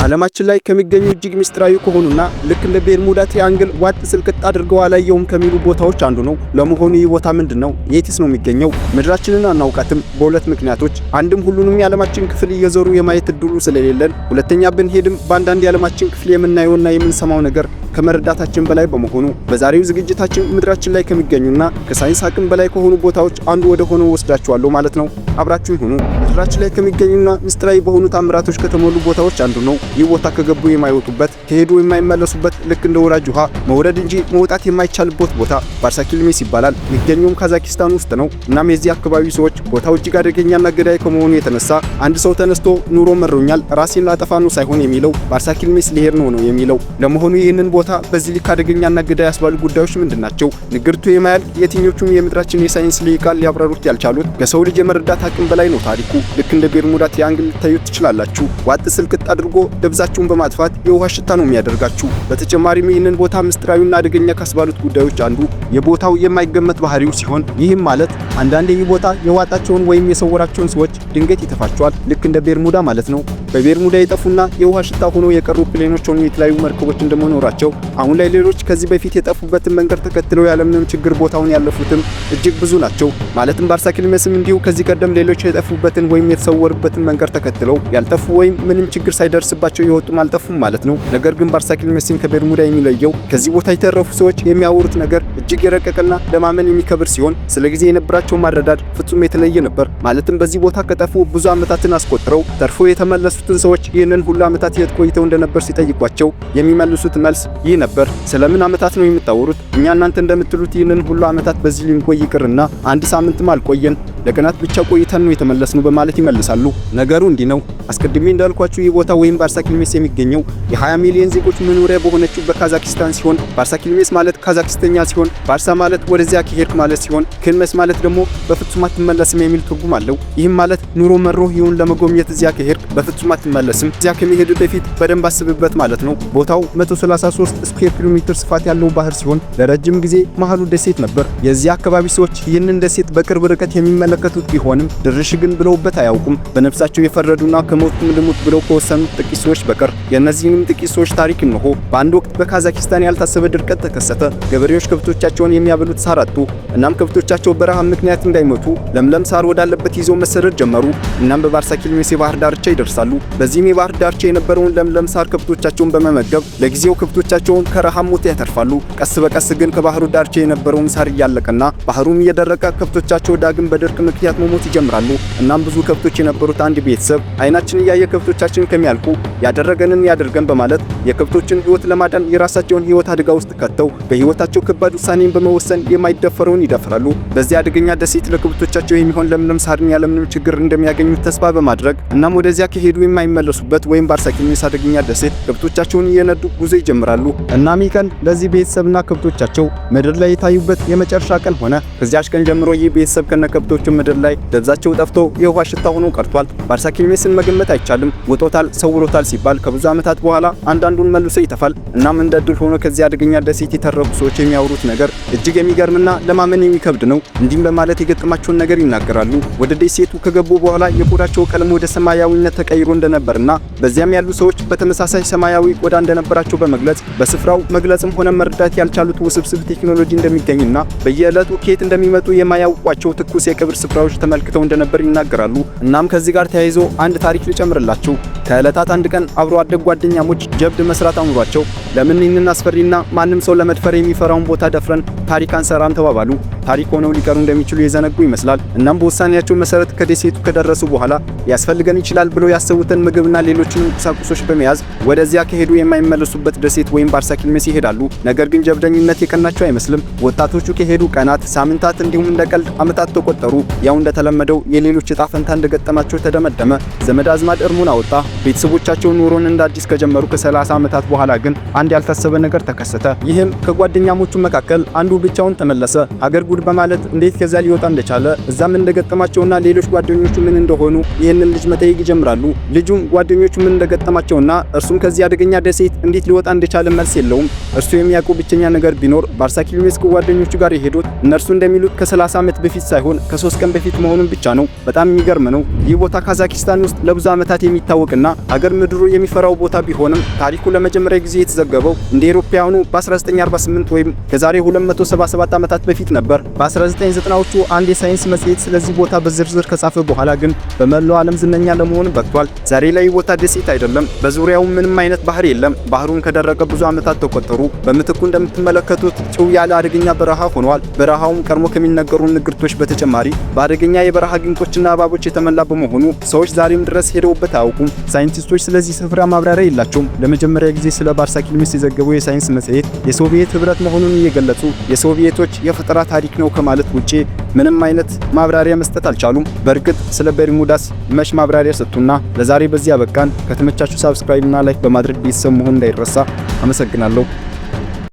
ዓለማችን ላይ ከሚገኙ እጅግ ምስጢራዊ ከሆኑና ልክ እንደ ቤርሙዳ ትሪያንግል ዋጥ ስልቅጥ አድርገው አላየውም ከሚሉ ቦታዎች አንዱ ነው። ለመሆኑ ይህ ቦታ ምንድን ነው? የትስ ነው የሚገኘው? ምድራችንን አናውቃትም በሁለት ምክንያቶች። አንድም ሁሉንም የዓለማችን ክፍል እየዞሩ የማየት እድሉ ስለሌለን፣ ሁለተኛ ብንሄድም በአንዳንድ የዓለማችን ክፍል የምናየውና የምንሰማው ነገር ከመረዳታችን በላይ በመሆኑ። በዛሬው ዝግጅታችን ምድራችን ላይ ከሚገኙና ከሳይንስ አቅም በላይ ከሆኑ ቦታዎች አንዱ ወደ ሆነው ወስዳችኋለሁ ማለት ነው። አብራችሁኝ ሁኑ። ምድራችን ላይ ከሚገኙና ምስጢራዊ በሆኑ ታምራቶች ከተሞሉ ቦታዎች አንዱ ነው። ይህ ቦታ ከገቡ የማይወጡበት፣ ከሄዱ የማይመለሱበት፣ ልክ እንደ ወራጅ ውሃ መውረድ እንጂ መውጣት የማይቻልበት ቦታ ባርሳኪልሜስ ይባላል። የሚገኘውም ካዛኪስታን ውስጥ ነው። እናም የዚህ አካባቢ ሰዎች ቦታው እጅግ አደገኛና ገዳይ ከመሆኑ የተነሳ አንድ ሰው ተነስቶ ኑሮ መሮኛል፣ ራሴን ላጠፋ ነው ሳይሆን የሚለው፣ ባርሳኪልሜስ ሊሄድ ነው ነው የሚለው። ለመሆኑ ይህንን ቦታ በዚህ ልክ አደገኛና ገዳይ ያስባሉ ጉዳዮች ምንድን ናቸው? ንግርቱ የማያልቅ፣ የትኞቹም የምድራችን የሳይንስ ልሂቃን ሊያብራሩት ያልቻሉት፣ ከሰው ልጅ የመረዳት አቅም በላይ ነው ታሪኩ። ልክ እንደ ቤርሙዳ ትሪያንግል ልታዩት ትችላላችሁ። ዋጥ ስልቅጥ አድርጎ ደብዛችሁን በማጥፋት የውሃ ሽታ ነው የሚያደርጋችሁ። በተጨማሪም ይህንን ቦታ ምስጢራዊና አደገኛ ካስባሉት ጉዳዮች አንዱ የቦታው የማይገመት ባህሪው ሲሆን፣ ይህም ማለት አንዳንዴ ይህ ቦታ የዋጣቸውን ወይም የሰወራቸውን ሰዎች ድንገት ይተፋቸዋል። ልክ እንደ ቤርሙዳ ማለት ነው። በቤርሙዳ የጠፉና የውሃ ሽታ ሆኖ የቀሩ plane ኦች ሆኑ የተለያዩ መርከቦች እንደመኖራቸው፣ አሁን ላይ ሌሎች ከዚህ በፊት የጠፉበትን መንገድ ተከትለው ያለምንም ችግር ቦታውን ያለፉትም እጅግ ብዙ ናቸው። ማለትም ባርሳኪልሜስም እንዲሁ ከዚህ ቀደም ሌሎች የጠፉበትን ወይም የተሰወሩበትን መንገድ ተከትለው ያልጠፉ ወይም ምንም ችግር ሳይደርስባቸው የወጡም አልጠፉም ማለት ነው። ነገር ግን ባርሳኪልሜስን ከቤርሙዳ የሚለየው ከዚህ ቦታ የተረፉ ሰዎች የሚያወሩት ነገር እጅግ የረቀቀና ለማመን የሚከብድ ሲሆን፣ ስለ ጊዜ የነበራቸው ማረዳድ ፍጹም የተለየ ነበር። ማለትም በዚህ ቦታ ከጠፉ ብዙ ዓመታትን አስቆጥረው ተርፎ የተመለሱትን ሰዎች ይህንን ሁሉ ዓመታት የት ቆይተው እንደነበር ሲጠይቋቸው የሚመልሱት መልስ ይህ ነበር። ስለምን ዓመታት ነው የምታወሩት? እኛ እናንተ እንደምትሉት ይህንን ሁሉ ዓመታት በዚህ ልንቆይ ይቅርና አንድ ሳምንትም አልቆየን፣ ለቀናት ብቻ ቆይተን ነው የተመለስነው በማለት ይመልሳሉ። ነገሩ እንዲህ ነው። አስቀድሜ እንዳልኳችሁ ይህ ቦታ ወይም ባርሳኪልሜስ የሚገኘው የ20 ሚሊዮን ዜጎች መኖሪያ በሆነችው በካዛኪስታን ሲሆን፣ ባርሳኪልሜስ ማለት ካዛኪስተኛ ሲሆን፣ ባርሳ ማለት ወደዚያ ከሄድክ ማለት ሲሆን፣ ክልመስ ማለት ደግሞ በፍጹም አትመለስም የሚል ትርጉም አለው። ይህም ማለት ኑሮ መሮህ ይሁን ለመጎብኘት እዚያ ከሄድክ በፍጹም አትመለስም። እዚያ ከመሄድ በፊት በደንብ አስብበት ማለት ነው። ቦታው 133 ስኩዌር ኪሎ ሜትር ስፋት ያለው ባህር ሲሆን፣ ለረጅም ጊዜ መሃሉ ደሴት ነበር። የዚያ አካባቢ ሰዎች ይህንን ደሴት በቅርብ ርቀት የሚመለከቱት ቢሆንም ድርሽ ግን ብለውበት አያውቁም፣ በነፍሳቸው የፈረዱና ከሞትኩም ልሙት ብለው ከወሰኑት ጥቂት ሰዎች በቀር። የእነዚህንም ጥቂት ሰዎች ታሪክ እነሆ። በአንድ ወቅት በካዛኪስታን ያልታሰበ ድርቀት ተከሰተ። ገበሬዎች ከብቶቻቸውን የሚያበሉት ሳር አጡ። እናም ከብቶቻቸው በረሃብ ምክንያት እንዳይሞቱ ለምለም ሳር ወዳለበት ይዘው መሰደድ ጀመሩ። እናም በባርሳኪልሜስ የባህር ዳርቻ ይደርሳሉ። በዚህም የባህር ዳርቻ የነበረውን ለምለም ሳር ከብቶቻቸውን በመመገብ ለጊዜው ከብቶቻቸውን ከረሃብ ሞት ያተርፋሉ። ቀስ በቀስ ግን ከባህሩ ዳርቻ የነበረውን ሳር እያለቀና ባህሩም እየደረቀ ከብቶቻቸው ዳግም በድርቅ ምክንያት መሞት ይጀምራሉ። እናም ብዙ ከብቶች የነበሩት አንድ ቤተሰብ አይናችን እያየ ከብቶቻችን ከሚያልቁ ያደረገንን ያደርገን በማለት የከብቶችን ሕይወት ለማዳን የራሳቸውን ሕይወት አደጋ ውስጥ ከተው በሕይወታቸው ከባድ ውሳኔን በመወሰን የማይደፈረውን ይደፍራሉ። በዚያ አደገኛ ደሴት ለከብቶቻቸው የሚሆን ለምለም ሳርን ያለምንም ችግር እንደሚያገኙ ተስፋ በማድረግ፣ እናም ወደዚያ ከሄዱ የማይመለሱበት ወይም ባርሳኪልሜስ አደገኛ ደሴት ከብቶቻቸውን እየነዱ ጉዞ ይጀምራሉ። እናም ይህ ቀን ለዚህ ቤተሰብና ከብቶቻቸው ምድር ላይ የታዩበት የመጨረሻ ቀን ሆነ። ከዚያች ቀን ጀምሮ ይህ ቤተሰብ ከነከብቶቹ ምድር ላይ ደብዛቸው ጠፍቶ የውሃ ሽታ ሆኖ ቀርቷል። ባርሳኪልሜስን መገመት አይቻልም። ውጦታል፣ ሰውሮታል ሲባል ከብዙ ዓመታት በኋላ አንዳንዱን መልሶ ይተፋል። እናም እንደ ዕድል ሆኖ ከዚያ አደገኛ ደሴት የተረፉ ሰዎች የሚያወሩት ነገር እጅግ የሚገርምና ለማመን የሚከብድ ነው። እንዲህም በማለት የገጠማቸውን ነገር ይናገራሉ። ወደ ደሴቱ ከገቡ በኋላ የቆዳቸው ቀለም ወደ ሰማያዊነት ተቀይሮ እንደነበርና በዚያም ያሉ ሰዎች በተመሳሳይ ሰማያዊ ቆዳ እንደነበራቸው በመግለጽ፣ በስፍራው መግለጽም ሆነ መረዳት ያልቻሉት ውስብስብ ቴክኖሎጂ እንደሚገኝና በየዕለቱ ከየት እንደሚመጡ የማያውቋቸው ትኩስ የቀብር ስፍራዎች ተመልክተው እንደነበር ይናገራሉ። እናም ከዚህ ጋር ተያይዞ አንድ ታሪክ ልጨምርላችሁ። ከዕለታት አንድ ቀን አብሮ አደግ ጓደኛሞች ጀብድ መስራት አምሯቸው ለምን ይህንን አስፈሪና ማንም ሰው ለመድፈር የሚፈራውን ቦታ ደፍረን ታሪክ አንሰራም ተባባሉ። ታሪክ ሆነው ሊቀሩ እንደሚችሉ የዘነጉ ይመስላል። እናም በውሳኔያቸው መሰረት ከደሴቱ ከደረሱ በኋላ ሊያስፈልገን ይችላል ብለው ያሰቡትን ምግብና ሌሎችንም ቁሳቁሶች በመያዝ ወደዚያ ከሄዱ የማይመለሱበት ደሴት ወይም ባርሳኪልሜስ ይሄዳሉ። ነገር ግን ጀብደኝነት የቀናቸው አይመስልም። ወጣቶቹ ከሄዱ ቀናት፣ ሳምንታት እንዲሁም እንደ ቀልድ ዓመታት ተቆጠሩ። ያው እንደተለመደው የሌሎች እጣ ፈንታ እንደገጠማቸው ተደመደመ። ዘመድ አዝማድ እርሙን አወጣ። ቤተሰቦቻቸው ኑሮን እንደ አዲስ ከጀመሩ ከ30 ዓመታት በኋላ ግን አንድ ያልታሰበ ነገር ተከሰተ። ይህም ከጓደኛሞቹ መካከል አንዱ ብቻውን ተመለሰ። አገር ጉድ በማለት እንዴት ከዚያ ሊወጣ እንደቻለ፣ እዛም እንደገጠማቸውና ሌሎች ጓደኞቹ ምን እንደሆኑ ይህንን ልጅ መጠየቅ ይጀምራሉ። ልጁም ጓደኞቹ ምን እንደገጠማቸውና እርሱም ከዚህ አደገኛ ደሴት እንዴት ሊወጣ እንደቻለ መልስ የለውም። እርሱ የሚያውቀው ብቸኛ ነገር ቢኖር ባርሳኪልሜስ ከጓደኞቹ ጋር የሄዱት እነርሱ እንደሚሉት ከ30 ዓመት በፊት ሳይሆን ከ3 ቀን በፊት መሆኑን ብቻ ነው። በጣም የሚገርም ነው። ይህ ቦታ ካዛኪስታን ውስጥ ለብዙ ዓመታት የሚታወቅና አገር ምድሩ የሚፈራው ቦታ ቢሆንም ታሪኩ ለመጀመሪያ ጊዜ የተዘገበው እንደ አውሮፓውያኑ በ1948 ወይም ከዛሬ 277 ዓመታት በፊት ነበር። በ1990ዎቹ አንድ የሳይንስ መጽሔት ስለዚህ ቦታ በዝርዝር ከጻፈ በኋላ ግን በመላው ዓለም ዝነኛ ለመሆን በቅቷል። ዛሬ ላይ ቦታ ደሴት አይደለም። በዙሪያው ምንም አይነት ባህር የለም። ባህሩን ከደረቀ ብዙ ዓመታት ተቆጠሩ። በምትኩ እንደምትመለከቱት ጭው ያለ አደገኛ በረሃ ሆኗል። በረሃውም ቀድሞ ከሚነገሩ ንግርቶች በተጨማሪ በአደገኛ የበረሃ ጊንጦችና እባቦች የተሞላ በመሆኑ ሰዎች ዛሬም ድረስ ሄደውበት አያውቁም። ሳይንቲስቶች ስለዚህ ስፍራ ማብራሪያ የላቸውም። ለመጀመሪያ ጊዜ ስለ ባርሳኪልሜስ የዘገበው የሳይንስ መጽሔት የሶቪየት ህብረት መሆኑን እየገለጹ የሶቪየቶች የፈጠራ ታሪክ ነው ከማለት ውጪ ምንም አይነት ማብራሪያ መስጠት አልቻሉም። በእርግጥ ስለ ቤርሙዳስ መች ማብራሪያ ሰጡና። ለዛሬ በዚህ አበቃን። ከተመቻችሁ subscribe እና like በማድረግ ቤተሰብ መሆን እንዳይረሳ። አመሰግናለሁ።